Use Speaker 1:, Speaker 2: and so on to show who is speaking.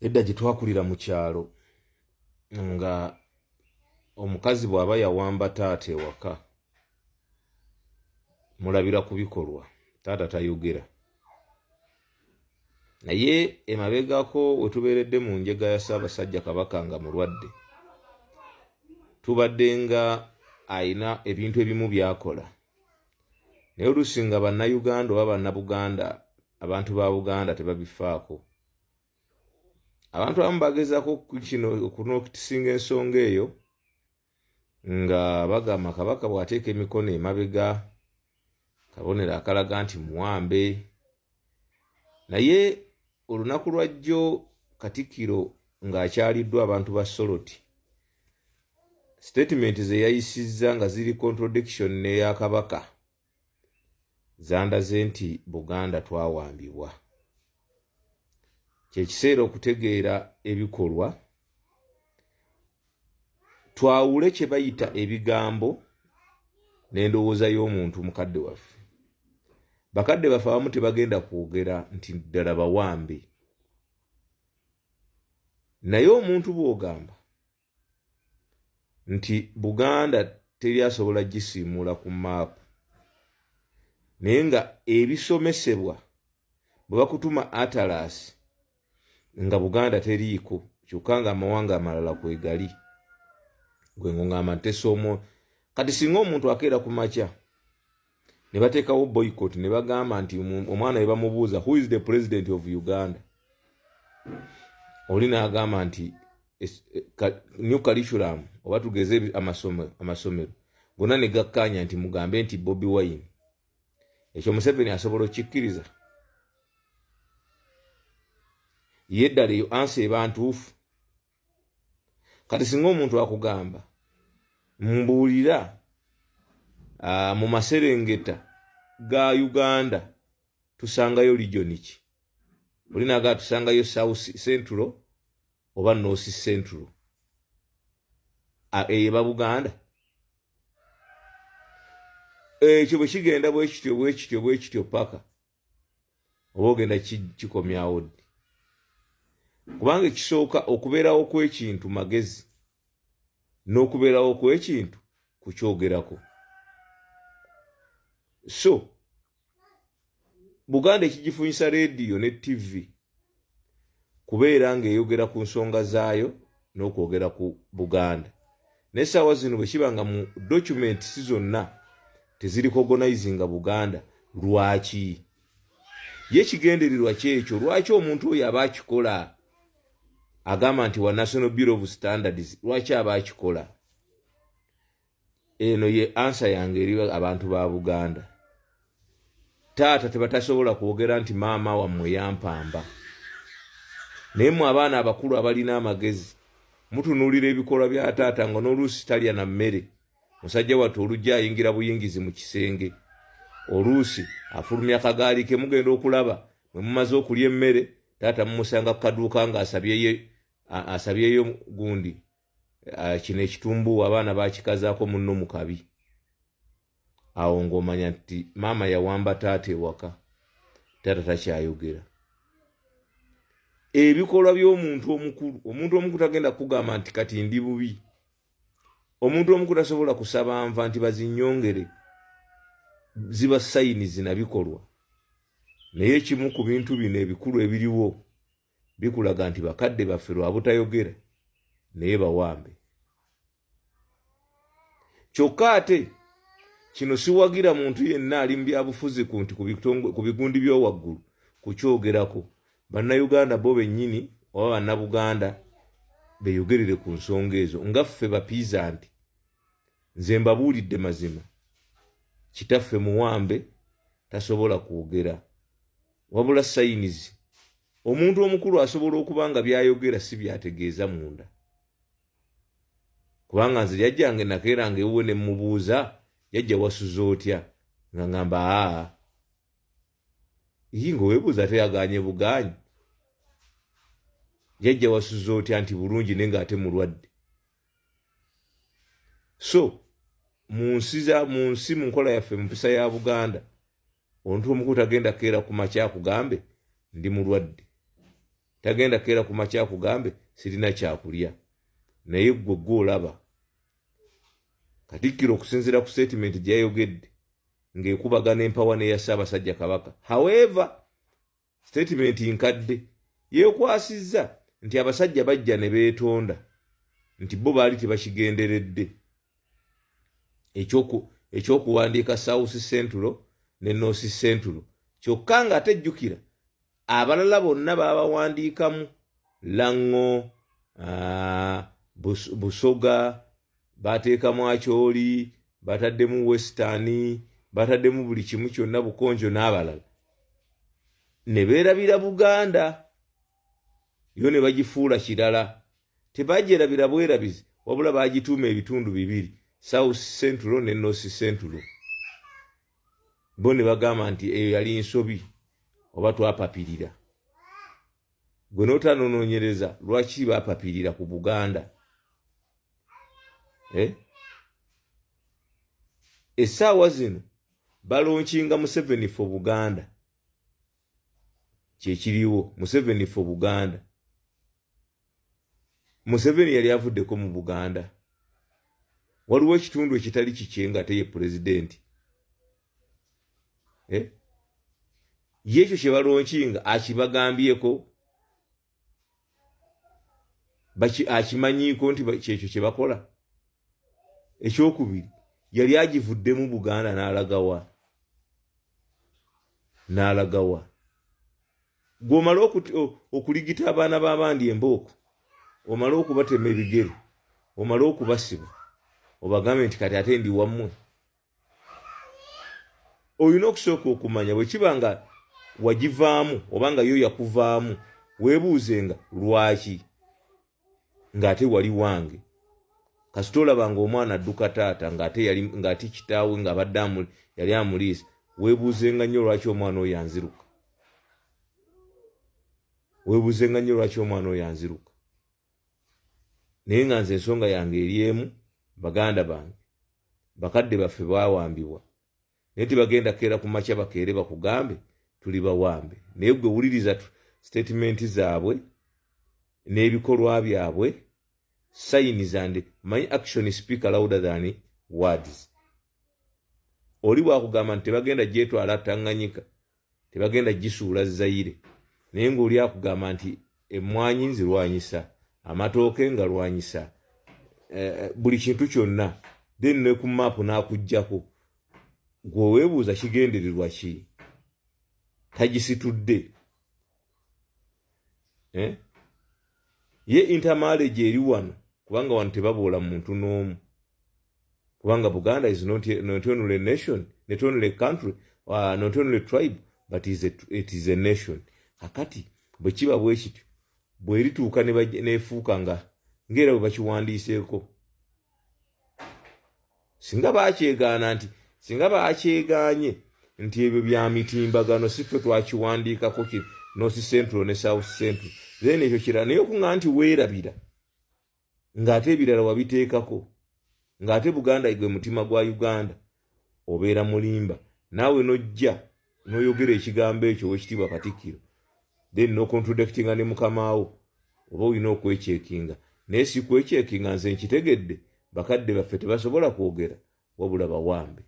Speaker 1: Edda gye twakulira mu kyalo nga omukazi bw'aba yawamba taata ewaka mulabira ku bikolwa, taata tayogera. Naye emabegako we tubeeredde mu njega ya Ssaabasajja Kabaka nga mulwadde, tubadde nga alina ebintu ebimu by'akola. Naye oluusi nga Bannayuganda oba Bannabuganda, abantu ba Buganda tebabifaako. Abantu abamu bagezaako kino okunotisinga ensonga eyo nga bagamba Kabaka bw'ateeka emikono emabega kabonero akalaga nti muwambe. Naye olunaku lwajjo Katikkiro ng'akyaliddwa abantu ba Soroti, sitatimenti ze yayisizza nga ziri contradiction n'eya Kabaka zandaze nti Buganda twawambibwa. Kye kiseera okutegeera ebikolwa, twawule kye bayita ebigambo n'endowooza y'omuntu. Mukadde waffe, bakadde baffe abamu tebagenda kwogera nti ddala bawambe, naye omuntu bw'ogamba nti Buganda teri asobola gisiimuula ku maapu, naye nga ebisomesebwa bwe bakutuma atlas nga Buganda teriiko, kyokka nga amawanga amalala kwegali, gwe ngongamba ntesoomo. Kati singa omuntu akeera ku makya ne bateekawo boycott ne bagamba nti omwana we bamubuuza, "Who is the president of Uganda?" oli n'agamba nti new curriculum oba tugeze amasomero gonna ne gakkaanya nti mugambe nti Bobi Wine. Ekyo Museveni asobola okikkiriza? Ye ddala eyo answer eba ntuufu? Kati singa omuntu akugamba, "Mbuulira, mu maserengeta ga Uganda tusangayo region ki?" Oli nagaa tusangayo South Central oba North Central, eyo eba Buganda? Ekyo bwe kigenda bwe kityo bwe kityo bwe kityo paka oba ogenda kikomyawo ddi? Kubanga ekisooka, okubeerawo kw'ekintu magezi, n'okubeerawo kw'ekintu kukyogerako. So Buganda ekigifunyisa rediyo ne TV kubeera ng'eyogera ku nsonga zaayo n'okwogera ku Buganda. Naye essaawa zino bwe kiba nga mu documents zonna tezirecognizinga Buganda, lwaki ye kigendererwa kyekyo? Lwaki omuntu oyo aba akikola agamba nti wa National Bureau of Standards, lwaki aba akikola? Eno ye answer yange eri abantu ba Buganda. Taata tebatasobola kwogera nti maama wammwe yampamba, naye mwe abaana abakulu abalina amagezi mutunuulira ebikolwa bya taata nga n'oluusi talya na mmere. Musajja wattu olujja ayingira buyingizi mu kisenge, oluusi afulumya akagaali ke. Mugenda okulaba mwe mumaze okulya emmere, taata mumusanga ku kaduuka nga asabyeyo gundi, kino ekitumbuuwa abaana bakikazaako munno mu kabi. Awo ng'omanya nti maama yawamba taata ewaka, taata takyayogera. Ebikolwa by'omuntu omukulu, omuntu omukulu tagenda kugamba nti kati ndi bubi. Omuntu omukulu tasobola kusaba nva nti bazinyongere, ziba signs na bikolwa. Naye ekimu ku bintu bino ebikulu ebiriwo bikulaga nti bakadde baffe lwa butayogera, naye bawambe. Kyokka ate kino siwagira muntu yenna ali mu byabufuzi ku nti ku bigundi by'owaggulu kukyogerako. Bannayuganda bo bennyini oba Bannabuganda beyogerere ku nsonga ezo nga ffe bapeasant. Nze mbabuulidde mazima, kitaffe muwambe, tasobola kwogera, wabula signs. Omuntu omukulu asobola okuba nga byayogera si byategeeza munda, kubanga nze jjajjange nakeeranga ewuwe ne mubuuza, "Jjajja, wasuze otya?" nga ngamba, "Aa." Iyi nga weebuuza ate yaganye buganyi, "Jjajja, wasuze otya?" nti, "Bulungi," naye ng'ate mulwadde. So mu nsi za mu nsi, mu nkola yaffe, mu mpisa ya Buganda, omuntu omukulu tagenda keera ku makya akugambe ndi mulwadde. Tagenda keera ku makya akugambe sirina kyakulya. Naye ggwe gwe olaba Katikkiro okusinziira ku statement gye yayogedde ng'ekubagana empawa n'eya Ssaabasajja Kabaka. However, statement nkadde, yeekwasizza nti abasajja bajja ne beetonda nti bo baali tebakigenderedde ekyokuwandiika South Central ne North Central, kyokka ng'ate jjukira abalala bonna babawandiikamu Lango, Busoga, bateekamu Acholi, bataddemu Western, bataddemu buli kimu kyonna, Bukonjo n'abalala, ne beerabira Buganda yo ne bagifuula kirala. Tebagyerabira bwerabizi, wabula bagituuma ebitundu bibiri, South Central ne North Central. Bo ne bagamba nti eyo yali nsobi oba twapapirira. Gwe n'otanonoonyereza lwaki bapapirira ku Buganda, eh? Essaawa zino balaunchinga Museveni for Buganda. Kyekiriwo, Museveni for Buganda. Museveni yali avuddeko mu Buganda. Waliwo ekitundu ekitali kikye nga ate ye pulezidenti, eh? Ye ekyo kye balaunchinga akibagambyeko, akimanyiiko nti kyekyo kye bakola? Ekyokubiri, yali agivuddemu Buganda n'alagawa, n'alagawa. Gw'omala okuligita abaana b'abandi embooko, omale okubatema ebigere, omale okubasiba, obagambe nti kati ate ndi wammwe. Olina okusooka okumanya bwe kiba nga wagivaamu oba nga yo yakuvaamu, weebuuzenga lwaki ng'ate wali wange. Kasita olaba nga omwana adduka taata ng'ate kitaawe ng'abadde yali amuliisa, weebuuzenga nnyo lwaki omwana oyo anziruka. Weebuuzenga nnyo lwaki omwana oyo anziruka. Naye nga nze ensonga yange eri emu, baganda bange, bakadde baffe baawambibwa, naye tebagenda keera ku makya bakeere bakugambe tuli bawambe. Naye gwe wuliriza statement zaabwe n'ebikolwa byabwe, signs and my action speak louder than words. Oli bwakugamba nti tebagenda gyetwala Tanganyika, tebagenda gisuula Zaire, naye ng'oli akugamba nti emmwanyi nzirwanyisa, amatooke nga lwanyisa, buli kintu kyonna, then ne ku maapu n'akuggyako, gwe weebuuza kigendererwa ki? Tagisitudde, eh? Ye intermarriage eri wano, kubanga wano tebaboola muntu n'omu, kubanga Buganda is not only a nation, not only a country, not only a tribe, but it is a nation. Kakati bwe kiba bwe kityo, bwerituuka nefuuka nga ngaera bwe bakiwandiiseeko, singa bakyegaana nti, singa bakyegaanye nti ebyo bya mitimbagano, si ffe twakiwandiikako ki North Central ne South Central, then ekyo kirala. Naye okuŋŋa nti weerabira ng'ate ebirala wabiteekako, ng'ate Buganda gwe mutima gwa Uganda, obeera mulimba. Naawe n'ojja n'oyogera ekigambo ekyo, owekitiibwa Katikkiro, then nocontradictinga ne mukamaawo, oba olina okwecheckinga. Naye si kwecheckinga, nze nkitegedde, bakadde baffe tebasobola kwogera, wabula bawambe.